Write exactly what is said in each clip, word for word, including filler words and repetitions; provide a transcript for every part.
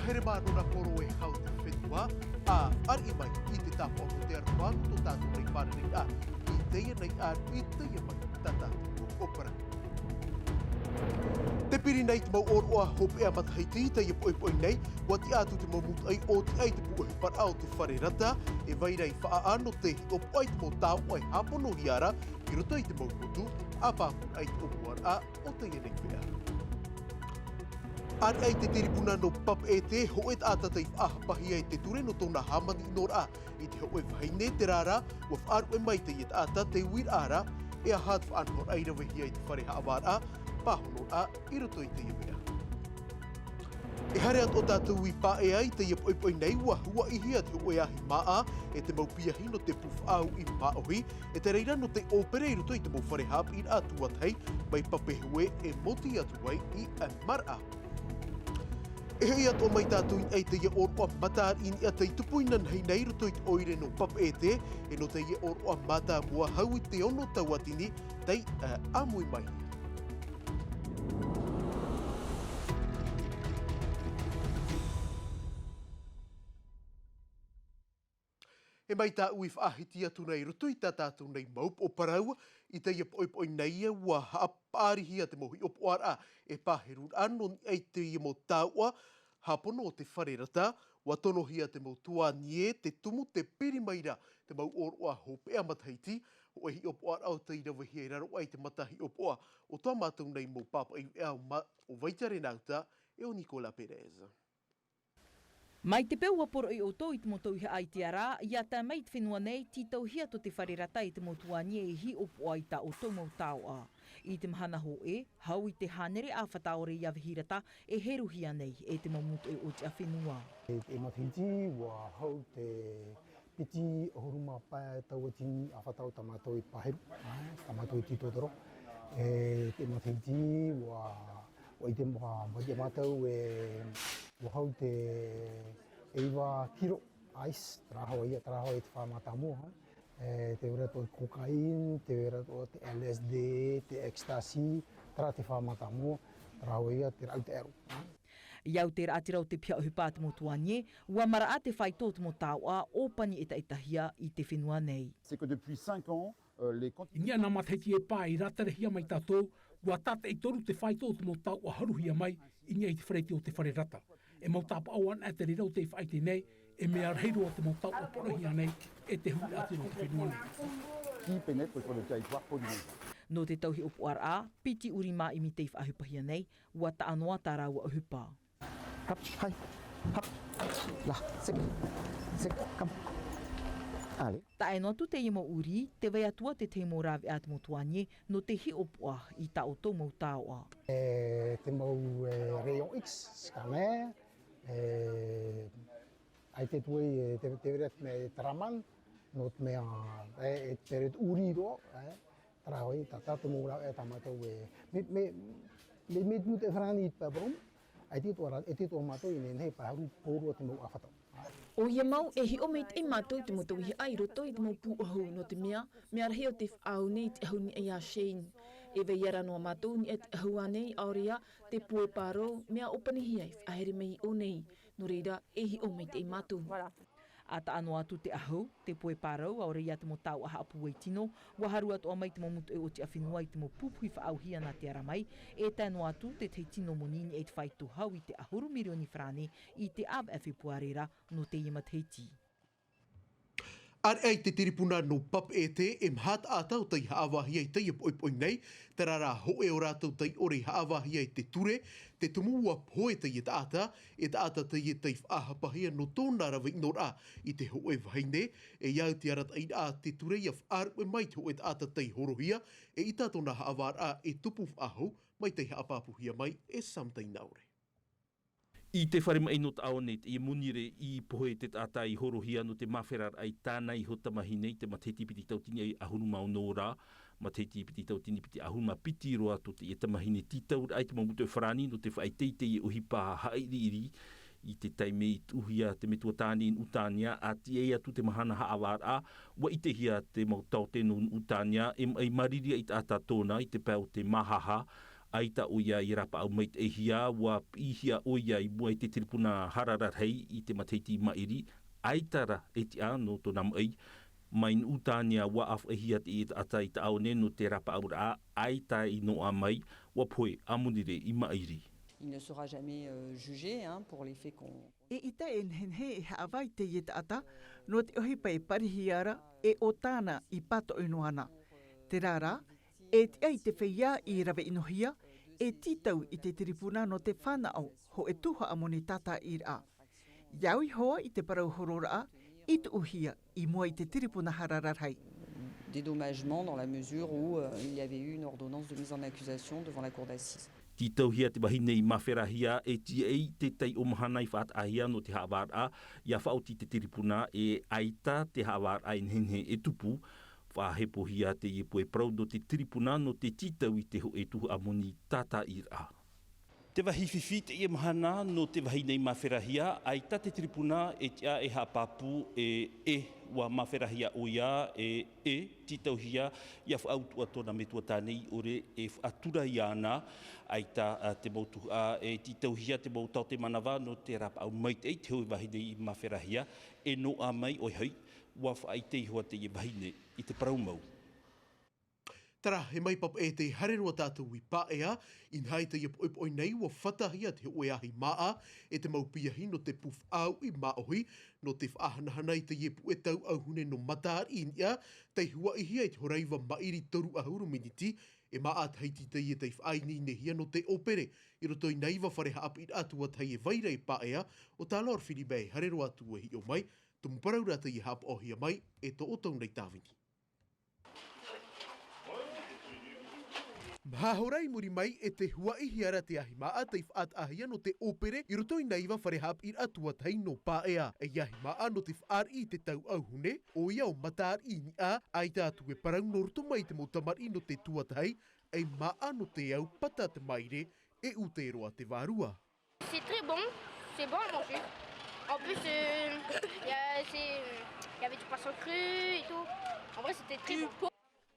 Tere mā nō nā koro e hau te whenua, ā, fāriʻi mai i te tāpaʻo o te aroha nō tō tātou nei fārereiraʻa, i teie nei ʻāru, i teie mai tā tātou mau ʻōparau. Tē piri nei te mau ʻōroʻa hopeʻa matahiti i teie poʻipoʻi nei, ʻua tiʻa atu te mau mūtoʻi ʻōtiʻa i te pūʻohiparaʻa o te fare rata, e vai ra i faʻaʻā nō te hiʻopoʻa i te mau taoʻa e hāponohia ra i roto i te mau motu, ʻa pāpūraʻa i te ʻōpuaraʻa o teie nei veʻa. ʻĀreʻa i te tiripuna nō Papeʻete, hōʻē taʻata tei faʻahapahia e te ture nō tōna hāmani ʻinoraʻa i te hōʻē vahine, terā rā, ʻua faʻaruʻe mai teie taʻata te uiraʻa ra, e aha te faʻanahoraʻa i ravehia i te fare haʻavāraʻa, pāhonoraʻa i roto i teie veʻa. E haere atu ā tātou i Paea i teie poʻipoʻi nei, ʻua huaʻihia te hōʻē ahi māʻa e te mau piahi nō te pū faʻauʻi māʻohi, e te reira nō te ʻōpere i roto i te mau fare haʻapiʻiraʻa tuatahi mai Papehue e moti atu ai i Maraʻa. E hoʻi atu mai tātou i teie ʻōroʻa matariʻi niʻa tei tupu inanahi nei i roto i te ʻoire nō Papeʻete, e nō teie ʻōroʻa mātāmua hau i te ono tauatini tei, ā, ʻāmui mai. E mai tāʻu i faʻahiti atu nei i roto i tā tātou nei mau ʻōparau, i teie poʻipoʻi nei ʻua haʻapaʻarihia te mau hiʻopoʻaraʻa e pāheruraʻa nō niʻa i teie mau taoʻa hāpono o te fare rata, ʻua tonohia te mau tuanie, te tumu tē piri mai ra te mau ʻōroʻa hopeʻa matahiti, hōʻē hiʻopoʻaraʻa ʻo tei ravehia i raro aʻe i te mata hiʻopoʻa o tō mātou nei mau pāpaʻi veʻa ʻo Ma-, ʻo Vaitare Nauta, e ʻo Nicolas Perez. Mai te peu ʻua poroʻi ʻoutou i te mau tauihaʻa i te ara, ʻia tae mai i te fenua nei, tītauhia tō te fare rata e te mau tuanie e hiʻopoʻa i tā ʻoutou mau taoʻa. I te mahana hōʻē, hau i te hānere ʻāfata ʻaore ʻia vehi rata, e heruhia nei e te mau mūtoʻi ʻōtiʻa fenua. E, e matahiti, ʻua hau te piti ʻahuru mā pae tauatini ʻāfata o tā mātou i paheru, tā mātou i tītotoro. E te matahiti, ʻua, ʻua ʻite mā-, mātou e, ʻua hau te iva kiro ice, terā hoʻi ia, terā hoʻi te faʻamātāmua, ha? E, tē vai ra atoʻa te cocaïne, tē vai ra atoʻa te L S D, te ecstasy, terā te faʻamātāmua, terā hoʻi ia te rau te aro. I au te raʻatira o te piha ʻohipa a te mau tuanie, ʻua maraʻa te faito o te mau taoʻa ʻōpani ʻetaʻetahia i te fenua nei. C'est que depuis cinq ans, euh, les con- I niʻa nā matahiti e pā i rāterehia mai tātou, ʻua tātaʻi toru te faito o te mau taoʻa haruhia mai i niʻa i te fare iti o te fare rata. E mau tāpaʻo anaʻe te reira ʻo tei faʻaʻite nei, e mea rahi roa te mau taoʻa poroʻihia nei, e te huiraʻatira o te fenua nei. Qui pénètre sur le territoire polynésien. Nō te tau hiʻopoʻaraʻa, piti ʻuri māʻimi tei faʻaʻohipahia nei, ʻua taʻa noa tā rāua ʻohipa. Hop, hai, hop, là, c'est, c'est, come. Allez. Tae noa atu teie mau ʻuri, tē vai atu ā te tahi mau rāveʻa a te mau tuanie, nō te hiʻopoʻa i tā ʻoutou mau taoʻa. E, te mau, e, rayon X, scanner, e, ʻaita atu ai, e, te, tē vai ra te mea e Draman, nō te mea, e, e, te reira ʻuri roa, e, terā hoʻi, tā, tā te mau rāveʻa tā mātou e, mea, mea, mea, mea te mūtoʻi farāni i te pae parau, ʻaita atoʻa rā, ʻaita atoʻa mātou i nehenehe e paeharu pauroa te mau ʻāfata. ʻOia mau, e hiʻo maitaʻi mātou i te mau tauihaʻa i roto i te mau pū ʻahu, nō te mea, mea rahi ʻo tei faʻaau nei i te ʻahu i niʻa iā Shane. E vai ra noa mātou i niʻa i te ʻahu ānei, ʻaore ia te poe pārau, mea ʻōpanihia e faʻahaere mai i ʻō nei. Nō reira, e hiʻo maitaʻi mātou. Voilà. ʻA taʻa noa atu te ʻahu, te poe pārau, ʻaore ia te mau taoʻa haʻapūai tino, ʻua haru atoʻa mai te mau mūtoʻi ʻōtiʻa fenua i te mau pupuhi faʻaauhia nā te ara mai, e tae noa atu te tahi tino moni i niʻa i te faito hau i te ʻahuru mirioni farāne i te ʻāvaʻe Fepuare ra nō teie matahiti. ʻĀreʻa i te tiripuna nō Papeʻete, e maha taʻata ʻo tei haʻavāhia i teie poʻipoʻi nei, terā rā hōʻē o rātou tei ʻore i haʻavāhia i te ture, te tumu ʻua pohe teie taʻata, e taʻata teie tei faʻahapahia nō tōna rave ʻinoraʻa i te hōʻē vahine, e au te arataʻiraʻa a te ture ʻia faʻaruʻe mai te hōʻē taʻata tei horohia, eʻita tōna haʻavāraʻa e tupu faʻahou, mai tei haʻapāpūhia mai e Sam Tainaore. I te fare maʻi nō Taʻaone, teie monirē i pohe te taʻata i horohia nō te māferaraʻa i tāna iho tamahine i te matahiti piti tauatini ʻahuru mā ono rā, matahiti piti tauatini piti ʻahuru mā piti roa atu teie tamahine tītauraʻa i te mau mūtoʻi farāni nō te faʻateitei ʻohipa haʻiriʻiri. I te taime i tuʻuhia te metua tāne i Nuʻutānia, ʻa tiʻa atu te mahana haʻavāraʻa, ʻua ʻitehia te mau taote nō Nuʻutānia, e, e mariri i taʻata tōna i te pae o te māhaha, ʻAita ʻoia i rāpaʻau maitaʻihia, ua piʻihia ʻoia i mua i te tiripuna hara rarahi i te matahiti i maʻiri, ʻaita rā e tiʻa nō tōna maʻi. Mai Nuʻutānia, ua ʻāfaʻihia teie taʻata i tāʻaone nō te rāpaʻauraʻa, ʻaita i noaʻa mai, ua pohe a Monirē i maʻiri. Il ne sera jamais, euh, jugé, hein, pour les faits qu'on E ʻite e nehenehe e haʻavā i teie taʻata, nō te ʻohipa e parihia ra, e ʻo tāna i pātoʻi noa na. Terā rā, e tiʻa i te feiā i rave ʻinohia, e tītau i te tiripuna nō te fānaʻo hōʻē tuhaʻa moni tātaʻiraʻa. ʻIa au iho ā i te parau hororaʻa, i tuʻuhia i mua i te tiripuna hara rarahi. Dédommagement dans la mesure où, euh, il y avait eu une ordonnance de mise en accusation devant la cour d'assises. Tītauhia te vahine i māferahia e tiaʻi te taiʻo mahana i faʻataʻahia nō te haʻavāraʻa, ʻia faʻaoti te tiripuna e ʻaita te haʻavāraʻa e nehenehe e tupu. Faʻahepohia teie pohe parau nō te tiripuna nō te tītau i te hōʻē tuhaʻa moni tātaʻiraʻa. Te vāhi fifi teie mahana nō te vahine i māferahia, ʻaita te tiripuna e tiʻa e haʻapāpū e, e ʻua māferahia ʻoia e, e tītauhia ʻia faʻautuʻa tōna metua tāne i ʻore e faʻatura iāna. ʻAita, ā, te mau tuhaʻa e tītauhia te mau taote manava nō te rāpaʻau maitaʻi te hōʻē vahine i māferahia, e noaʻa mai ʻoia hoʻi, ua faʻaʻite iho ā teie vahine i te parau mau. Terā, e mai papaʻi e te haere roa tātou i Paea, inaha i teie poʻipoʻi nei ua fatahia te hōʻē ahi māʻa, e te mau piahi nō te pū faʻauʻi māʻohi, nō te faʻahanahana i teie puʻe tau ʻauhune nō Matariʻi i niʻa, tei huaʻihia i te hora iva maʻiri toru ʻahuru miniti, e māʻa Tahiti teie tei faʻaineinehia nō te ʻōpere, i roto i nā iva fare haʻapiʻiraʻa tuatahi e vai ra i Paea, ʻo tā Laura Philibert e haere roa atu e hiʻo mai, tumu parau rā teie haʻapaʻohia mai, e tō ʻoutou nei tāvini. Maha hora i muri mai e te huaʻihia ra te ahi māʻa tei faʻataʻahia nō te ʻōpere i roto i nā iva fare haʻapiʻiraʻa tuatahi nō Paea. Ei ahi māʻa nō te fāriʻi i te tau ʻauhune, ʻoia ʻo Matariʻi i niʻa, ʻaita atu e parau nō roto mai i te mau tamariʻi nō te tuatahi, ei māʻa nō te au pata te maire, e ʻute roa te vārua. C'est très bon, c'est bon à manger. En plus, euh, il y a, c'est, il y avait du poisson cru et tout. En vrai, c'était très bon.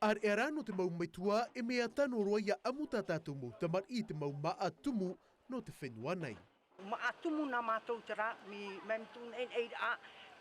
ʻĀreʻa rā nō te mau metua, e mea tano roa ʻia ʻamu tā tātou mau tamariʻi i te mau māʻa tumu nō te fenua nei. Māʻa tumu nā mātou terā, mai, mai tō ʻoe nei, nei rā,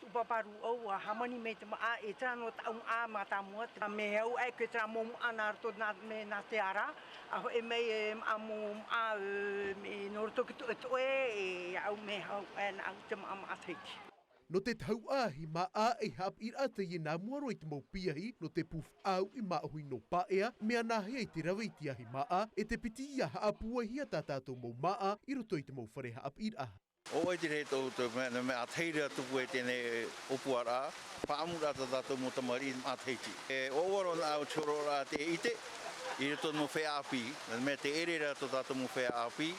tō pāpā rūʻau, ʻua hāmani mai te māʻa, e terā nō tāʻu māʻa mātāmua, terā mea au, ʻaita e terā mau māʻa nā roto nā, mai nā te ara, ʻa hōʻē mai e māʻa mau māʻa, e, mai nō roto ki te toʻetoʻe, e au mea au, e nā au te māʻa, māʻa Tahiti. Nō te tahuʻa ahi māʻa, ei haʻapiʻiraʻa teie nā mua roa i te mau piahi, nō te pū faʻauʻi māʻohi nō Paea, mea nāhea i te rave i te ahi māʻa, e te piti ʻia haʻapūaihia tā tātou mau māʻa, i roto i te mau fare haʻapiʻiraʻa. ʻO vai te reira tō, tō mea, nō mea ʻātahi ra tupu e teie nei ʻōpuaraʻa, faʻaʻamuraʻa tā tātou mau tamariʻi māʻa Tahiti. E ʻoaʻoa roa nā au te horoʻaraʻa tē ʻite, i roto mau feiā ʻāpī, nō mea tē ʻere ra tō tātou mau feiā ʻāpī,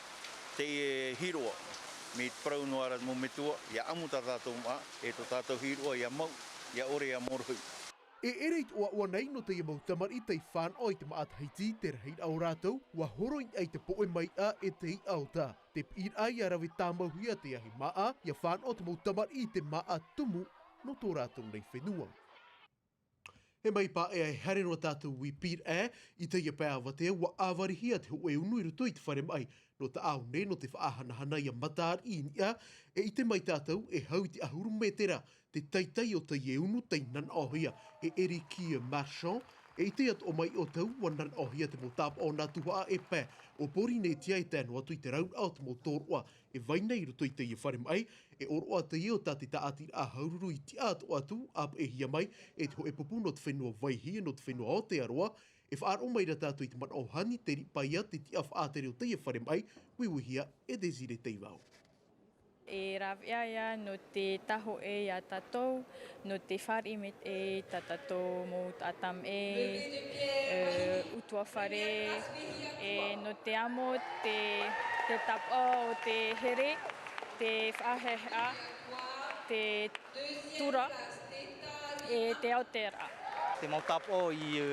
tē hīroʻa, mai te parau noa ra mau metua, ʻia ʻamu tā tātou māʻa, e tō tātou hīroʻa ʻia mau, ʻia ʻore ʻia morohi. E ʻere i te ʻoaʻoa nei nō teie mau tamariʻi tei fānaʻo i te māʻa Tahiti, te rahiraʻa o rātou, ʻua horo i niʻa i te poʻe maiʻa e te iʻa o tā. Te piʻiraʻa ʻia rave tāmauhia te ahi māʻa, ʻia fānaʻo te mau tamariʻi i te māʻa tumu nō tō rātou nei fenua. E mai Paea e haere roa tātou i Pīraʻe, i teie pae avatea ʻua ʻāvarihia te hōʻē unu i roto i te fare maʻi, nō tāʻu nei, nō te faʻahanahana ia Matariʻi i niʻa, e ʻite mai tātou e hau i te ʻahuru mētera, te taitai o teie unu tei nanaʻohia e Eric Marchand, e ʻite atoʻa mai ʻoutou ʻua nanaʻohia te mau tāpaʻo nā tuhaʻa e pae, ʻo Pōrīnetia e tae noa atu i te rauraʻa o te mau tōroʻa, e vai nei i roto i teie fare maʻi, e ʻōroʻa teie o tā te tāʻatiraʻa hauruuru i tiʻa atoʻa atu, ʻāpeʻehia mai, e te hōʻē pupu nō te fenua Vaihī, nō te fenua Aotearoa, e faʻaroʻo mai ra tātou i te manaʻo hani, te ripaia, te tiʻa faʻatere o teie fare maʻi, uiuihia e Désiré Teivao. E rāveʻa ia nō te tāhōʻē ia tātou, nō te fāriʻi maitaʻi tā tātou mau taʻata maʻi, e, ʻutuāfare, e nō te amo te, te tāpaʻo o te here, te faʻaheheʻa, te tura, e te aoteraʻa. Te mau tāpaʻo i, e,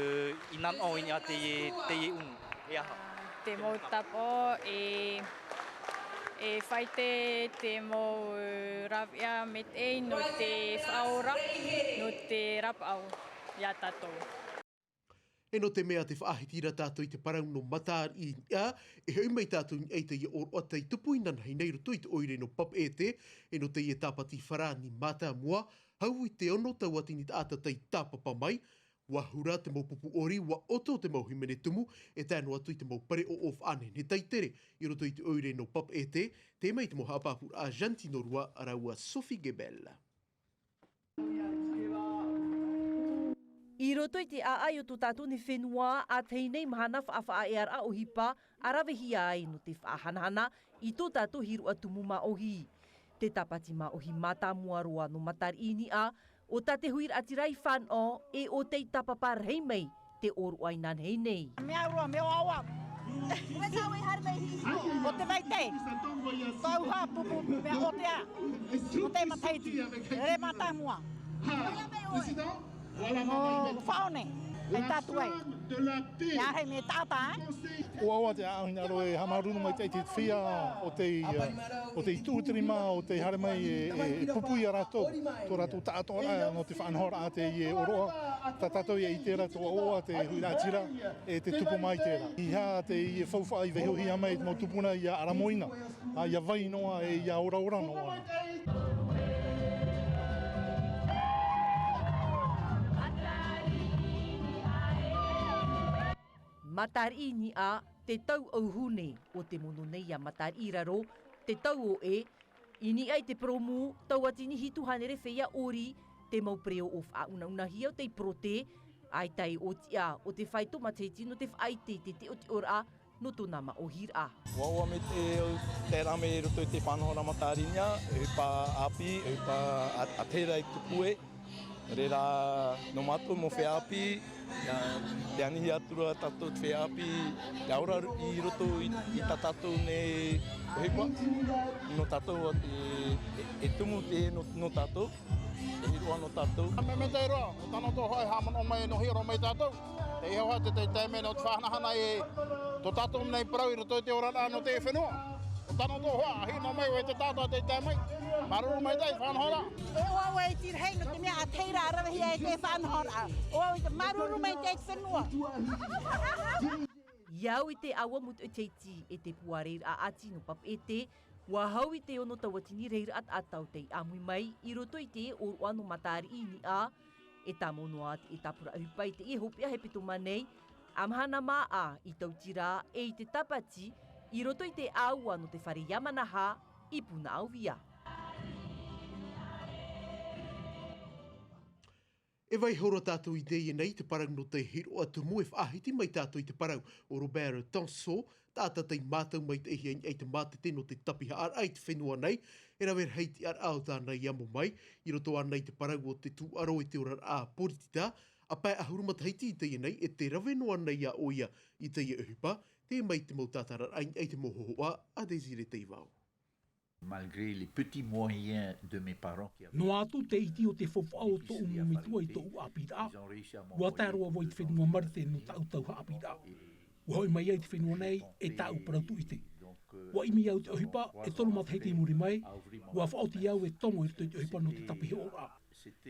i nanaʻo i niʻa teie, teie unu, e aha? Te mau tāpaʻo e, e faʻaʻite te mau, e, rāveʻa maitaʻi nō te faʻaora, nō te rāpaʻau ia tātou. E nō te mea te faʻahiti ra tātou i te parau nō Matariʻi Niʻa, e hoʻi mai tātou i niʻa i teie ʻōroʻa tei tupu inanahi nei i roto i te ʻoire nō Papeʻete, e nō teie tāpati farāni mātāmua, hau i te ono tauatini taʻata tei tāpapa mai, ʻua hura te mau pupu ʻori, ʻua ʻoto te mau hīmene tumu, e tae noa atu i te mau pereʻoʻo faʻanehenehe taitere, i roto i te ʻoire nō Papeʻete, tē mai te mau haʻapāpūraʻa a Jantino Rua, rāua Sophie Gebel. I roto i te ʻāʻai o tō tātou nei fenua, ʻa tahi nei mahana faʻafaʻaearaʻa ʻohipa, ʻa ravehia ai nō te faʻahanahana i tō tātou hīroʻa tumu māʻohi. Te tāpati māʻohi mātāmua roa nō Matariʻi Niʻa, ʻo tā te huiraʻatira i fānaʻo, e ʻo tei tāpapa rahi mai te ʻōroʻa inanahi nei. Mea roa, mea oaoa. ʻO te vai te, tauha pupu, mea ʻōtea, ʻo te matahiti, rē mātāmua. Nō faʻaone, e tātou ai. Ia he mea taʻata, eh? Oaoa te ʻaʻau hinaʻaro e haʻamāuruuru mai te, te feiā o te, o te tuʻu te rima, o te haere mai e, e, e pupu ia rātou, tō rātou taʻatoʻaraʻa nō te faʻanahoraʻa teie ʻōroʻa, tā tātou ia ʻite ra tō ʻoaʻoa te huiraʻatira, e te tupu mai terā. ʻEiaha teie faufaʻa i vaihohia mai te mau tupuna ia ʻaramoina, ā, ia vai noa, e ia oraora noa. Matariʻi Niʻa, te tau ʻauhune, ʻo te mono nei ia Matariʻi Raro, te tau ʻoʻe, i niʻa i te poromū, tauatini hitu hānere feiā ʻori, te mau pereʻoʻo faʻaunaunahia ʻo tei porote, ʻaita e ʻōtiʻa, ʻo te faito matahiti nō te faʻaʻite i te teʻoteʻoraʻa, nō tōna māʻohiraʻa. Oaoa mai te, te rave i roto i te faʻanahoraʻa Matariʻi Niʻa, ʻohipa ʻāpī, ʻohipa ʻa, ʻa terā i tupu e. Reira, nō mātou mau feiā ʻāpī, ia, te anihia atu ra tātou te feiā ʻāpī, te aura i roto i, i tā tātou nei ʻohipa, nō tātou ā te, e, e tumu te nō, nō tātou, e hīroʻa nō tātou. Mea, mea tae roa, ʻo tāna tō hoʻi haʻamanaʻo mai nō hīroʻa mai tātou, e iho hoʻi te, te, te mea nō te faʻahanahana e tō tātou nei parau i roto i te oraraʻa nō te fenua. ʻO tāna tō hoa, hina mai ʻoe te taʻata tei tae mai. Māuruuru maitaʻi i te faʻanahoraʻa. E ʻoaʻoa e tīraʻi nō te mea ʻa terā ravehia e te faʻanahoraʻa. ʻOaʻoa i te māuruuru maitaʻi i te fenua. I au i te ʻāua Mutuʻa Teiti e te pūʻareraʻa ʻāti nō Papeʻete, ʻua hau i te ono tauatini reira taʻata tei ʻāmui mai i roto i te ʻōroʻa nō Matariʻi Niʻa, e tāmau noa te, e tāpura ʻohipa i teie hopeʻa hepetoma nei, ʻa mahana māʻa i Tautira e i te tāpati, i roto i te ʻāua nō te fare Yamanaha i Punaʻauia. E vaiiho ra tātou i teie nei te parau nō te hīroʻa tumu e faʻahiti mai tātou i te parau ʻo Robert Tanso, taʻata tei mātau maitaʻihia i niʻa i te mātete nō te tapihaʻaraʻa i te fenua nei, e rave rahi te tiʻaraʻa o tāna i amo mai, i roto ānei i te parau o te tūʻaro i te oraraʻa poritita, ʻa pae ʻahuru matahiti i teie nei, e tē rave noa nei ā ʻoia i teie ʻohipa, tē mai te mau tātararaʻa i niʻa i te mau hōhoʻa a Désiré Teivao. Malgré les petits moyens de mes parents qui avaient Noa atu te iti o te faufaʻa o tōʻu mau metua i tōʻu ʻāpīraʻa, ʻua tae roa vau i te fenua Marite nō tāʻu tau haʻapiʻiraʻa. ʻUa hoʻi mai au i te fenua nei, e tāʻu parau tūʻite. ʻUa ʻimi au te ʻohipa, e toru matahiti i muri mai, ʻua faʻaoti au e tomo i roto i te ʻohipa nō te tapihaʻaraʻa.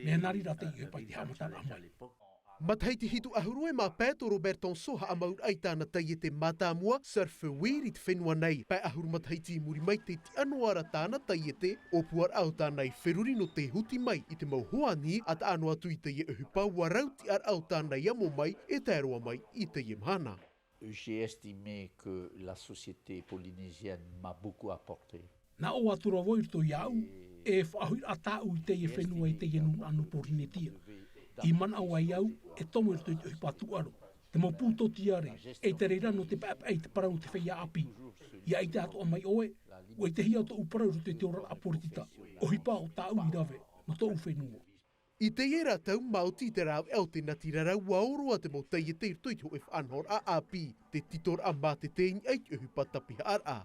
Mea nā reira teie ʻohipa i te haʻamataraʻa mai. Matahiti hitu ʻahuru e mā pae tō Robert Tanso haʻamauraʻa i tāna taiete mātāmua, Surfwear, i te fenua nei. Pae ʻahuru matahiti i muri mai tē tiʻa noa ra tāna taiete, ʻōpuaraʻa o tāna i feruri nō te huti mai i te mau hoani, ʻa taʻa noa atu i teie ʻohipa ʻua rau tiʻaraʻa o tāna i amo mai, e tae roa mai i teie mahana. J'ai estimé que la société polynésienne m'a beaucoup apporté. Nā ʻō atu ra vau i roto iāʻu, e faʻahoʻiraʻa tāʻu i teie fenua, i teie nūnaʻa nō Pōrīnetia. I manaʻo ai au, e tomo i roto i te ʻohipa tūʻaro. Te mau pū tōtiare, e te reira nō te paʻepaʻe i te parau o te feiā ʻāpī. ʻIa ʻite atoʻa mai ʻoe, ʻua ʻitehia tōʻu parau i roto i te oraraʻa poritita. ʻOhipa ʻo tāʻu i rave, nō tōʻu fenua. I teie ra tau, maoti i te rāveʻa o te natirara, ʻua ō roa te mau taiete i roto i te hōʻē faʻanahoraʻa ʻāpī, te titoraʻa mātete i niʻa i te ʻohipa tapihaʻaraʻa.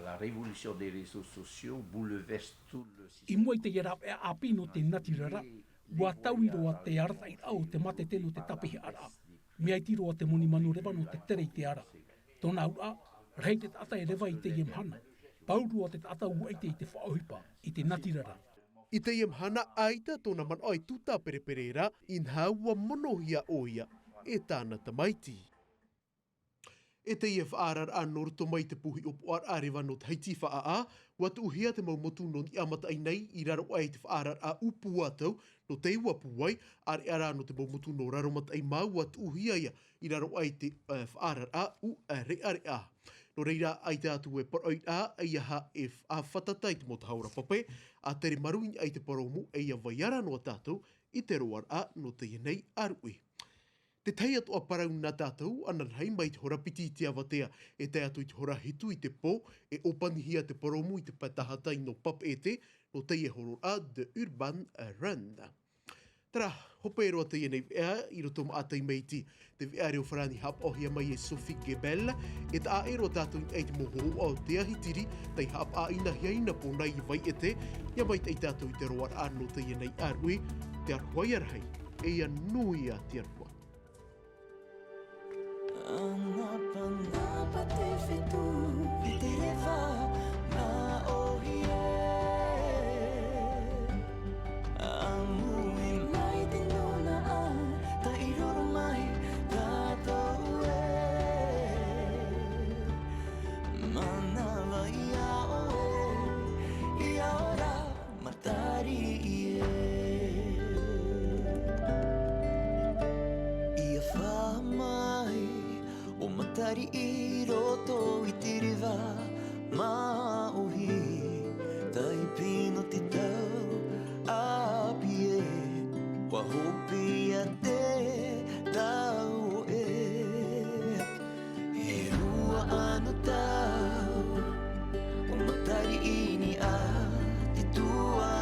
La révolution des réseaux sociaux bouleverse tout le système. I mua i teie rāveʻa ʻāpī nō te natirara, ʻua taui roa te arataʻiraʻa o te mātete nō te tapihaʻaraʻa. Mea iti roa te moni manureva nō te tere i te ara. Tōna auraʻa, rahi te taʻata e reva i teie mahana. Pauroa te taʻata ʻua ʻite i te faʻaʻohipa, i te natirara. I teie mahana, ʻaita tōna manaʻo e tūtāperepere ra, inaha ʻua monohia ʻoia e tāna tamaiti. E teie faʻaararaʻa nō roto mai te pū hiʻopoʻaraʻa reva nō Tahiti Faʻaʻā, ʻua tuʻuhia te mau motu nō niʻa mataʻi nei i raro aʻe i te faʻaararaʻa ʻū pūatau nō te uapu ai, ʻāreʻa rā nō te mau motu nō raro mataʻi mau ʻua tuʻuhia ia i raro aʻe i te, e, faʻaararaʻa ʻū, e, reʻareʻa. Nō reira, ʻaita atu e parau ra, ʻeiaha e faʻafātata i te mau tahora pape, ʻa tere maru i niʻa i te parau mau, ʻeiaha vai ra noa tātou i te roaraʻa nō teie nei ʻāruʻi. Te tahi atu ā parau nā tātou, ananahi mai te hora piti i te avatea, e tae atu i te hora hitu i te pō, e ʻōpanihia te parau mau i te pae tahatai nō Papeʻete, nō teie hororaʻa The Urban Run. Terā, hope roa teie nei veʻa, i roto maʻa Taimaiti, te veʻa reo farāni haʻapaʻohia mai e Sophie Gebel, e taʻa ʻē roa tātou i niʻa i te mau hōhoʻa o te ahitiri, tei haʻapaʻo ʻinahia i nā pō nei i Vaiʻete, ʻia maitaʻi tātou i te roaraʻa nō teie nei ʻāruʻi, te aroha ia rahi, ʻeiaha nui ā te aroha. Anapanapa te fetu, i te reva, māʻohi ē. Āmui mai te nūnaʻa, taʻiroro mai tātou ē. Manava ia ʻoe, ia ora, Matariʻi ē. ʻIa fā mai ʻo Matariʻi i roto i te reva māʻohi, taipino te tau ʻāpī ē, ʻua hope ia te